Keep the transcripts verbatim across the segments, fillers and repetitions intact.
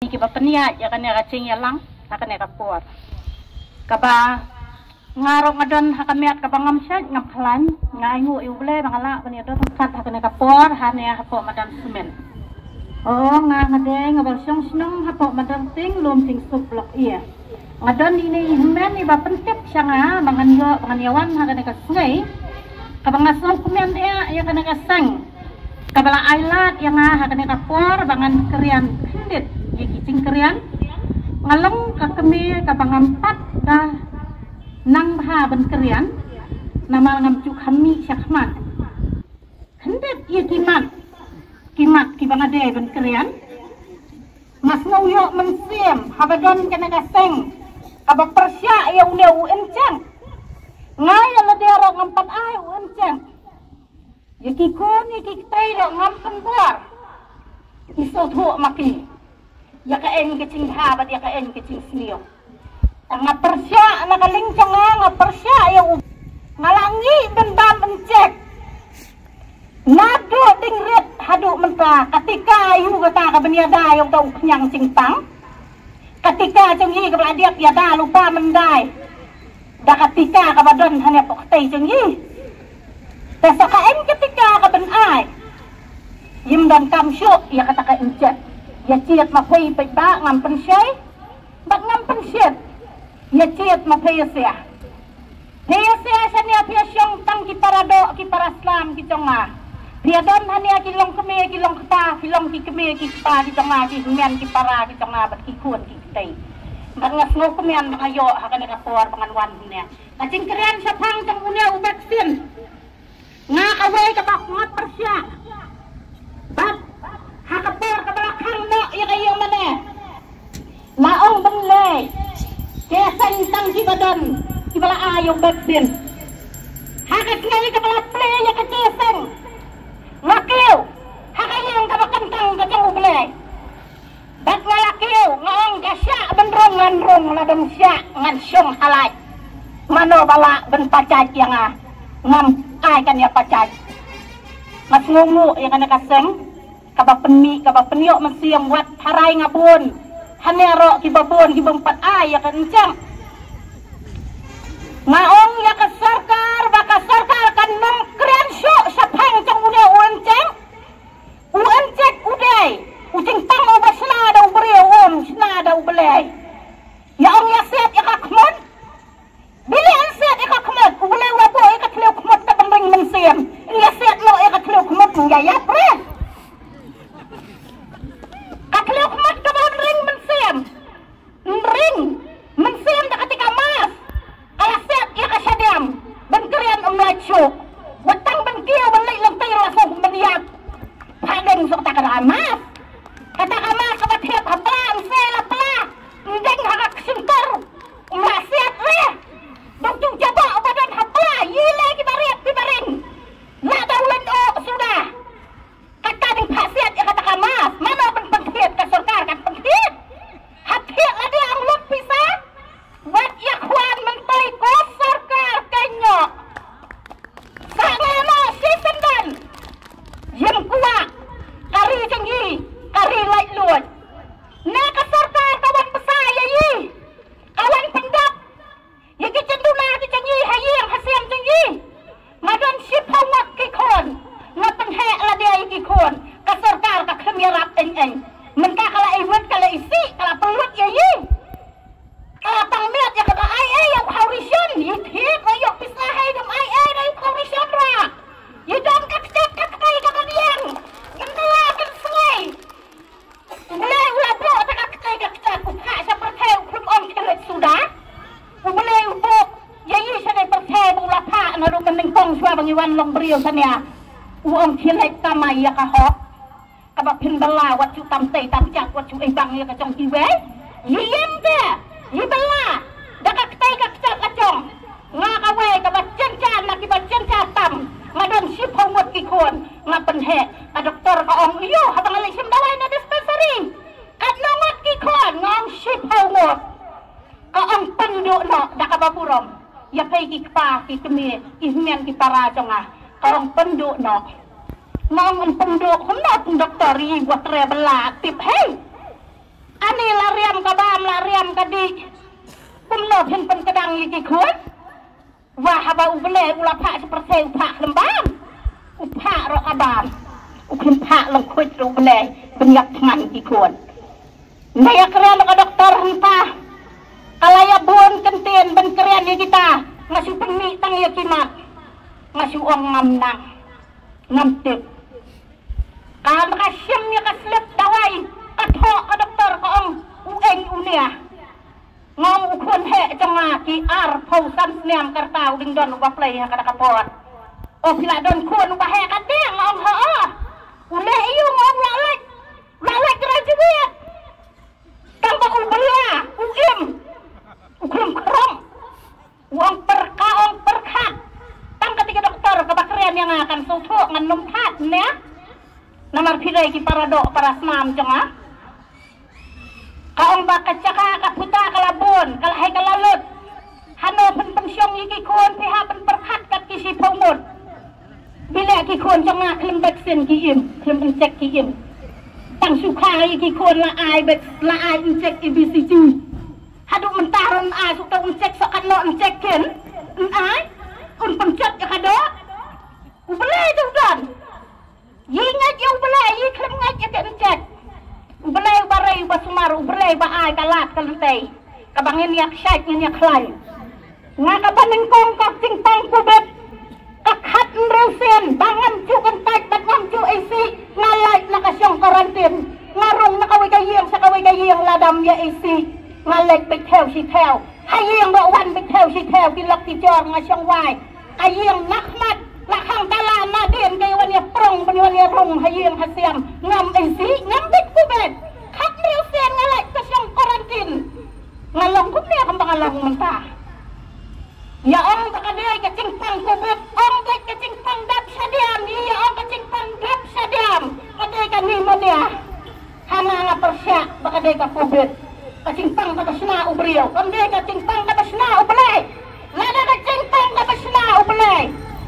Kiba pynïaid ïa kane ka jingïalang ha kane ka por. Kaba nga ruh nga don ha ka miat kaba ngam shait ngam khlaiñ, nga ainguh ïa U Blei ba nga lah ban ïadon ryngkat ha kane ka por hangne hapoh madan Smen. O nga nga dei nga ba shong shnong hapoh madan Tieng, lum Tieng Sup, Block A. Nga don ine i hynmen iba pyntip sha nga ba ngan ïoh ba ngan ïawan ha kane ka sngi, kaba nga sngewkmen eh ïa kane ka seng kaba la ai lad ïa nga ha kane ka por ba ngan kren khyndiat ïa ki jingkren. Nga long ka kmie kaba ngam pat da nang bha ban kren, namar ngam ju kham mih sha khmat. Khyndiat ïa ki mat, ki mat kiba nga dei ban kren. Nga sngew ïoh mynsiem haba don kane ka seng kaba pyrshah ïa une u Incheng. Nga ïa lade ruh ngam pat ai u Incheng. Ïa ki khun ïa ki kti ruh ngam pynbor. Ki sngewthuh ma ki ïa kaei ka jingbha bad ïa kaei ka jingsniew. Nga pyrshah na ka liang jong nga, nga pyrshah ïa u, nga la ngi bynta ban check. Naduh ding rit haduh mynta, ka tika ïa u kata ka ban ïada ïa uta u khñiang jingpang. Ka tika jong ngi kaba la dep ïada lypa myndai da ka tika kaba don hangne hapoh kti jong ngi. Te sa kaei ka tika ka ban ai, ym donkam shuh ïa kata ka injek. Ïa jied ma phi paidbah, ngam pynshai bad ngam pynshit. Ïa jied ma phi ïa sia. Phi ïa sia shane, phi ïa shong tang ki para doh, ki para slam ki jong nga. Phi ïa don hangne ki long kmie ki long kpa, ki long ki kmie ki kpa ki jong nga, ki hynmen ki para ki jong nga bad ki khun ki kti. Bad nga sngewkmen ba nga ïoh ha kane ka por ba ngan wan hangne. Ka jingkren shaphang jong une u vaccine, nga kawei kaba nga pyrshah. Bad ha ka por kaba la khang noh ïa ka ïing mane, la ong ban leh, ka seng tang kiba don kiba la ai ïa u vaccine. Ha ka sngi kaba la plie ïa ka seng, nga kiew ha ka ïing kaba kyntang ka jong U Blei. Bad nga la kiew, nga ong ka shah ban rung ngan rung, la dang shah ngan shong ha lait. Mano ba lah ban pajait ïa nga, ngam ai kan ïa pajait. Nga sngewnguh ïa kane ka seng kaba pynmih, kaba pynïoh mynsiem, wat tharai nga bun, hangne ruh kiba bun kibym pat ai ïa ka injek. Nga ong ïa ka sorkar ba ka sorkar kan nym kren shuh shaphang jong une u injek. U injek u dei u jingpang uba shna da u briew, um shna da U Blei. Ïa ong ïa siat ïa ka khmut. Bilei yn siat ïa ka khmut, U Blei u la buh ïa ka thliew khmut ka ban ring mynsiem. Ïa siat noh ïa ka thliew khmut, ïa ïap re. Ka thliew khmut ka ban ring mynsiem. Ring mynsiem da ka tika mask. Ka la siat ïa ka shadem ban kren, ym lait shuh. Wat tang ban kiew ban leit lynti la suk ban ïap. Pha deng suk ta ka mask. Kata ka mask kaba thiap ha pla, ym sei la pla. Ym deng ha ka shyntur. Ym la siat re. Dong ju jabok ba don ha pla, ïa lei kiba riat kiba ring. La da u lyndoh suda. Kata ding pha siat ïa kata ka mask, mano ban pynkhiet, ka sorkar kan pynkhiet. Ha thied lade ong lut pisa. Wat ïa khwan myntoi ko sorkar, kynnoh. Sa ngano shi syndon. Ym kwah ka ri jong ngi ka ri laitluid. Ne ka sorkar ka wan bsa ïa ngi, ka wan pyndap ïa ki jingduna ki jong ngi ha ïing ha sem jong ngi. Nga don shiphew ngut ki khun, nga pynheh lade ïa ki khun. Ka sorkar ka khlem ïarap eiei. Mynta ka la iwit ka la isih, ka la pynlut ïa ngi. Ka la tang miet ïa kaba ai ei ïa u khaw ration. Ïa thied ruh ïoh pisa, hei dum ai ei ruh ïa u khaw ration ruh. Ïa don ka kjat ka ktai kaba biang. Kan ka la kan sngai. U Blei u la buh da ka ktai ka kjat, u phah sha pyrthei, u khlem ong khie leit suda. U Blei u buh ïa ngi shane pyrthei ba u la phah naduh mynnyngkong shuwa ba ngi wan long briew shane. U ong khie leit kamai ïa ka hok. Kaba phin bylla wat shu tam tei tam jak, wat shu ibang ïa ka jong kiwei. Ïa ïeng te, ïa bylla da ka ktai ka kjat la jong. Nga kawei kaba jynjar na kiba jynjar tam. Nga don shiphew ngut ki khun. Nga pynheh. Ka doktor ka ong, ïoh, haba nga leit shim dawai na dispensary. Katno ngut ki khun? Nga ong shiphew ngut. Ka ong pynduh noh da kaba burom ïa phi ki kpa ki kmie ki hynmen ki para jong nga. Ka ong pynduh noh. Nga ong pynduh kumno, pyn doktor, ïa wat re bylla tip hei. Ani Ka dei kumno phin pynkdang ïa ki khun? Wa haba U Blei u la phah sha pyrthei u phah khlem bam. U phah ruh ka bam. U khlem phah lyngkhuid ruh U Blei ban ïap thngan ïa ki khun. Nda ïa kren ka doktor hangta. Ka la ïa bun kyntien ban kren ïa kita. Nga shu pynmih tang ïa ki mat. Nga shu ong ngam nang. Ngam tip. Ka la ka shim ïa ka slip dawai, ka thoh ka doktor ka ong u eng u nia. Nga ong u khun heh jong nga ki arphew san snem ka rta u dang don uba play ha kata ka por. O phi la don khun uba heh ka dei, nga ong ha o. U leh ïa u, nga ong la leh. La leh graduate. Tang ba u bria, u im. U khlem khrong. U ong pyrkhat, ong pyrkhat. Tang kata ka doktor kaba kren ïa nga kan sngewthuh ngan ym thad ne. Namar phi dei ki para doh para snam jong nga. Ka ong ba ka jaka ka puta ka la bun, ka la heh ka la lut. Hano phin pynshong ïa ki khun phi hap ban pyrkhat kat ki shiphew ngut. Bileh ki khun jong nga khlem vaccine ki im, khlem inject ki im. Tang shu kha ïa ki khun la ai vac-, la ai inject A B C G. Haduh mynta ruh yn ai, suk tau yn check, suk katno yn check kin. Yn ai, un pynjot ïa ka doh. U Blei te u don. Ïa ngeit ïa U Blei, ïa khlem ngeit ïa ka yn check. U Blei uba rei, uba sumar, U Blei uba ai ka lad ka lynti. Kaba ngin ïa kshait, ngin ïa khlaiñ. Nga kaba nyngkong ka jingpang Covid. Ka khat hynriew sien, ba ngam ju kyntait, ba ngam ju isih, nga lait na ka shong quarantine. Nga rung na kawei ka ïing, sha kawei ka ïing, lada ym ïa isih. Nga leit beit thew shi thew. Ha ïing ba wan beit thew shi thew, ki lok ki jor nga shong wai. Ka ïing na khmat, la khang tala na dien, ka ïa wan ïa prong, ban ïa wan ïa rung, ha ïing ha siam. Ngam isih, ngam beit Covid. Khat hynriew sien nga lait ka shong quarantine. Nga long kumne kumba nga long mynta. Ïa ong ba ka dei ka jingpang Covid, ong beit ka jingpang dap shadiam, ïa ong ka jingpang dap shadiam, ka dei ka pneumonia. Hana nga pyrshah ba ka dei ka Covid. Ka jingpang kaba shna u briew, kam dei ka jingpang kaba shna u Blei. Lada ka jingpang kaba shna u Blei,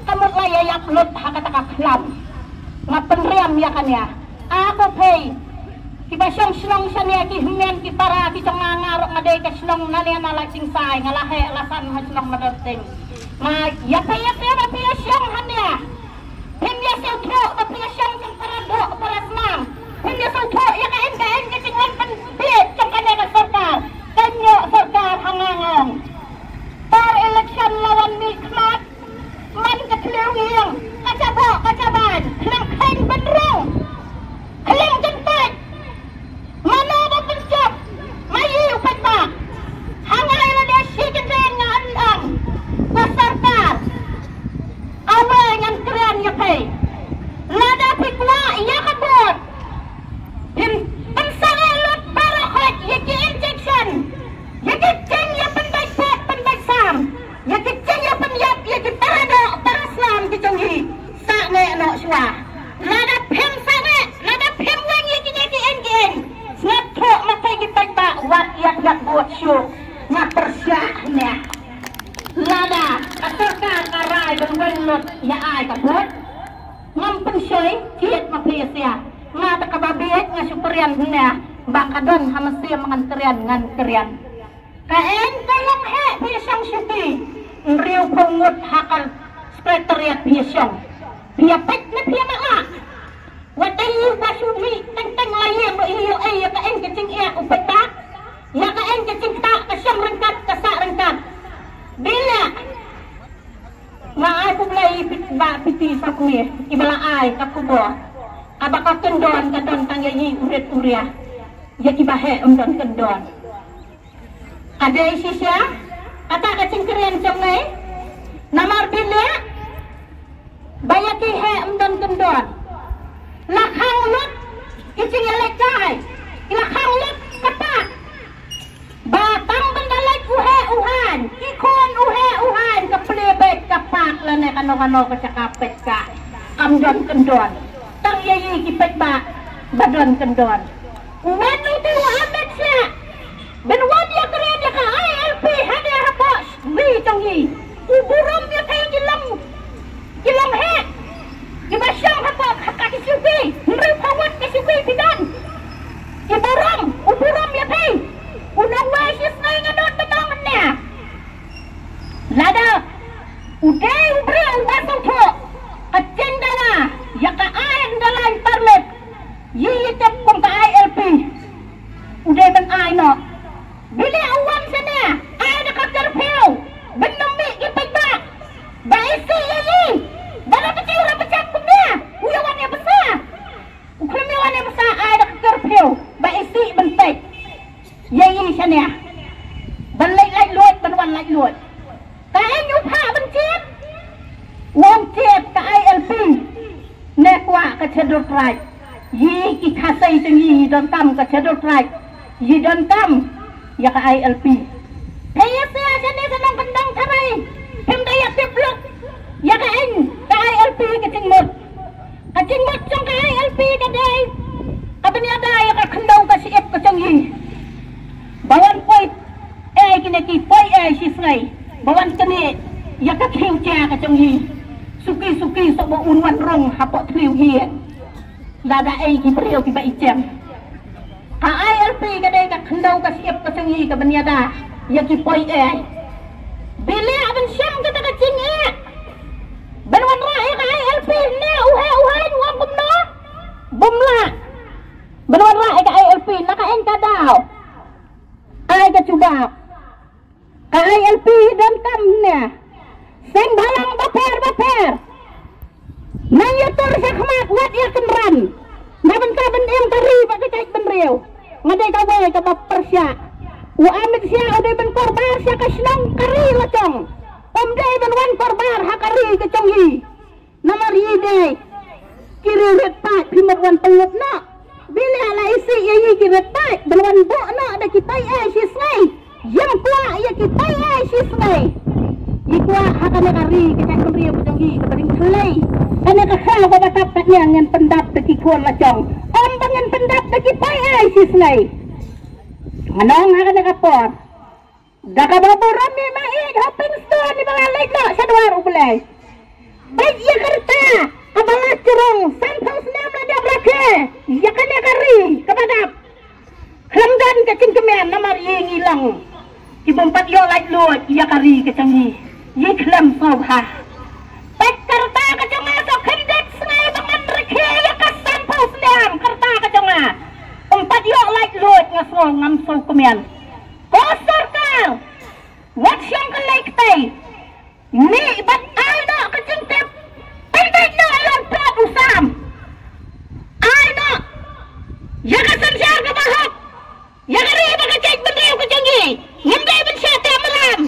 ka mut la ïa ïap lut ha kata ka khlam. Nga pynriam ïa kane. A ko phi kiba shong shnong shane, ki hynmen ki para ki jong nga, nga ruh nga dei ka shnong nane na la Jingsai, nga la heh la san ha shnong Madarting. Nga ïa phi ïa phi ba phi ïa shong hangne. Phin ïa sngewthuh ba phi ïa shong jong para doh para snam. Phin ïa sngewthuh ïa ka in ka in ka jingwan pynbiej jong kane ka sorkar. Ka ñiuh sorkar ha nga nga ong. Por election la wan mih khmat. Man ka thliew ïing, ka jaboh ka jaban, khlem kheiñ ban rung, khlem kyntait. Mano ba pynjop, ma ïoh u paidbah. Ha nga ïa lade shi kyndeng nga ong, ka sorkar, kawei ngan kren ïa phi. Lada phi kwah ïa ka vote, phin pynsangeh lut baroh khoit ïa ki injection, ïa ki jingïapynbeit pop pynbeit sam, ïa ki jingïapynïap ïa ki para doh para snam ki jong ngi. Sangeh noh shuwa. Lada phim sangeh, lada phim weng ïa kine ki eng ki eng, sngewthuh ma phi ki paidbah, wat ïap ïap vote shuh. Nga pyrshah ne. Lada ka sorkar ka rai ban weng lut ïa ai ka vote, ngam pynshoi, jied ma phi ïa sia. Nga te kaba bieit nga shu kren hynne, ba ka don ha mynsiem ngan kren, ngan kren. Ka eng ka long heh phi ïa shong shuki. Hynriewphew ngut ha ka secretariat phi ïa shong. Phi ïa peit ne phi ïa mala. Wat ai ïa ba shu mih teng teng la ïa ba ïa ïa ka eng ka jingeh u paidbah. Ïa ka eng ka jingktah ka shong ryngkat ka sah ryngkat. Bila nga ai khublei ïa phi ba phi ti sa kmie, iba la ai ka khubor kaba ka kyndon ka don tang ïa i u rit u ria. Ïa kiba heh ym don kyndon. Ka dei shisha kata ka jingkren jong ngi. Namar phi leh ba ïa ki heh ym don kyndon. La khang lut ki jingïalehkai, la khang lut ka pak. Ba tang ban da leit u heh u haiñ, ki khun u heh u haiñ, ka plie beit ka pak lane kano kano ka jaka peit ka, kam don kyndon. Tang ïa i ki paidbah ba don kyndon. U wan utu u Amit Shah ban wan ïakren ïa ka I L P hane hapoh ri jong i. U burom ïa phi ki long, ki long heh, kiba shong hapoh ha ka ki shuki. Hynriewphew ngut ki shuki phi don. Ki burom, u burom ïa phi. U nongwei shisha Ai noh. Bileh u wan shane, ai da ka curfew. Ban ym mih ki paidbah. Ba isih ïa i. Ba la pynshai la pynshai kumne. U ïa wan ïa pynsa. U khlem ïa wan ïa pynsa ai da ka curfew. Ba isih ban peit. Ïa i shane. Ban leit lait luid, ban wan lait luid. Ka eng u phah ban jied. Wan jied ka I L P. Ne kwah ka Scheduled Tribe. Yi ki Khasi jong yi, yi donkam ka Scheduled Tribe. Yi donkam ïa ka I L P. Te ïa se ïa shane sa nongkyndong tharai. Phim da ïa tip lok. Ïa ka eng ka I L P ka jingmut. Ka jingmut jong ka I L P ka dei. Ka ban ïada ïa ka khyndew ka shyiap ka jong yi. Ba wan poi ei kine ki poi ei shisngi. Ba wan kane ïa ka khiew jia ka jong yi. Suki suki soh ba un wan rong hapoh thliew hi. Lada ei ki briew kiba ijem. Ka I L P ka dei ka khyndew ka shyiap ka jong yi ka ban ïada ïa ki poi ei. Bileh ban shem kata ka jingeh. Ban wanrah ïa ka I L P ne u heh u heh u ong kumno. Bym lah. Ban wanrah ïa ka I L P na ka eng ka daw. Ai ka jubab. Ka I L P donkam ne seng bhalang bapher bapher. Nang ïatur shakhmat wat ïa kynran. Na bynta ban im ka ri bad ka jaitbynriew. Nga dei kawei kaba pyrshah. U Amit Shah u dei ban korbar sha ka shnong ka ri la jong. Um dei ban wan korbar ha ka ri ka jong i. Namar i dei ki riewrit paid phi mut wan pynlut noh. Bileh la isih ïa i ki riewrit paid ban wan buh noh da ki poi ei shisngi. Ym kwah ïa ki poi ei shisngi. I kwah ha kane ka ri ka jaitbynriew ka jong i kaba ring thlei. Kane ka khaw kaba tap katne ngin pyndap da ki khun la jong. Ym ba ngin pyndap da ki poi ei shisngi. Ngan ong ha kane ka por. Da kaba burom i ma i hoping stone i ba la leit noh sha dwar U Blei. Peit ïa ka rta kaba la jrong sanphew snem la dep rakhe ïa kane ka ri kaba dap. Khlem don ka jingkmen namar ïa ngi long ki bym pat ïoh laitluid ïa ka ri ka jong ngi. Ïa khlem sngewbha. Peit ka rta ka jong nga sa khyndiat sngi ba ngan rakhe ïa ka sanphew snem ka rta ka jong nga. Ym pat ïoh laitluid nga sngew ngam sngewkmen. Ko sorkar, wat shong kylli kti. Mih bad ai noh ka jingtip. Pynbeit noh ïa u Pop u Sam. Ai noh ïa ka synshar kaba hok. Ïa ka ri bad ka jaitbynriew ka jong ngi. Ngim dei ban shah teh mram.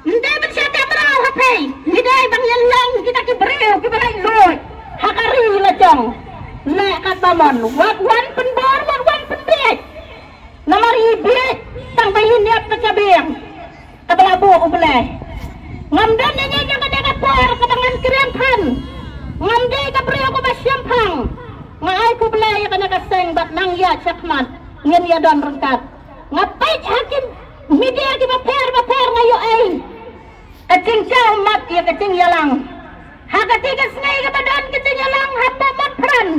Ngim dei ban shah teh mraw ha phi. Ngi dei ban ïa long kita ki briew kiba laitluid ha ka ri la jong. Leh katba mon, wat wan pynbor, wat wan pynbieit. Namar i bieit tang ba i niap ka jabieng kaba la buh U Blei. Ngam don ïa ngi ïa kane ka por kaba ngan kren than. Ngam dei ka briew kaba shemphang. Nga ai khublei ïa kane ka seng bad nang ïa shakhmat ngin ïa don ryngkat. Nga peit ha ki media kiba pher ba pher nga ïoh ei ka jingjaw mat ïa ka jingïalang. Ha kata ka sngi kaba don ka jingïalang hapoh Motphran,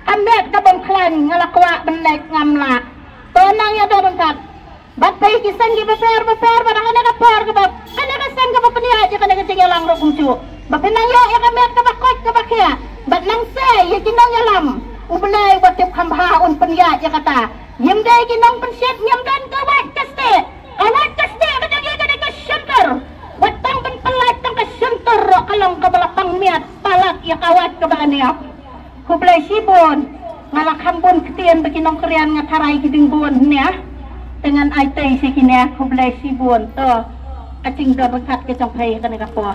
ka met ka bym khlaiñ nga la kwah ban leit ngam lah. To nang ïa don ryngkat. Bad peit ki seng kiba pher ba pher bad ha kane ka por kaba kane ka seng kaba pynïaid ïa kane ka jingïalang ruh kumjuh. Ba pynang ïoh ïa ka met kaba koit kaba khiah. Bad nang sei ïa ki nongïalam. U Blei uba tip kham bha un pynïaid ïa kata. Ngim dei ki nongpynshit, ngim don ka wait ka stieh. Ka wait ka stieh ka jong ngi ka dei ka shyntur. Wat tang ban pyllait tang ka shyntur ruh ka long kaba la pang miat palat ïa ka wait kaba la niap. Khublei shibun. Nga la kham bun ktien ba ki nongkrian nga tharai ki ding bun ne. Te ngan ai tei sha kine khublei shibun. To ka jingdon ryngkat ka jong phi kane ka por.